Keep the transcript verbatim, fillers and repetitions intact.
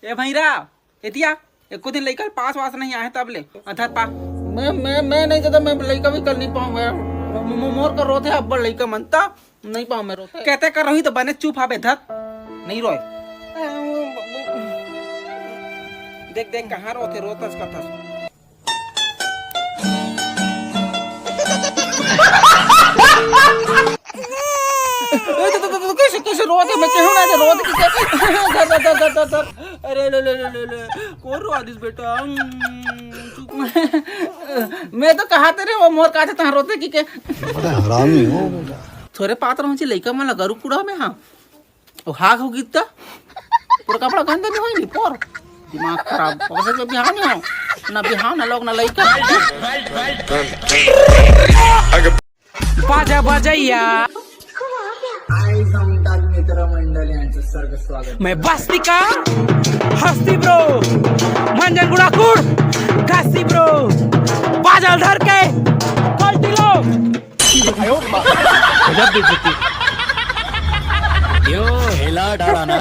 ए भैरा, एतिया, एको दिन लइका पास वास नहीं आहे तब ले। अधर पा। मैं, मैं, मैं नहीं देता, मैं लइका भी कर नहीं पाऊँ। मैं, मो-, मो-, मोर कर रोथे अब्बड़ लइका मन, त नहीं पाऊँ मैं रोथे। कहते कर रही तो बने चुप हाबे धत। नहीं रोए। देख, देख, कहाँ रोथे, रोतस कथस। ए, तो, तो, तो, तो, कैसे, कैसे रोत हे? मैं कहूँ ना, तो रोत हे, कैसे? धर, धर, धर, धर, धर, धर। अरे, ले, ले, ले, ले, ले। कौन रोवा दिस बेटा? हम्म, चुप। मैं तो कहा तेरे वो मोर काथे तहाँ रोते कि के। बड़ा हरामी हो बेटा। थोरे पात रहूँ ची लइका मन ला गरु कुड़ा में, हाँ। ओ हाग हो गीत त। पूरा कपड़ा गंदा नहीं होई नहीं, पोर। दिमाग खराब। ओकर से बिहाव नहीं हो। ना बिहाव, ना लोग, ना लइका। बाजा बजैया। आई जमतात मित्रमंडळ यांचं सर्व स्वागत. मैं बस्ती का हस्ती ब्रो, मंजनगुड़ा कुड़ खस्ती ब्रो, बाजल धर के पलटी लो. गजब बेइज्जती. क्यों हिला डाला ना?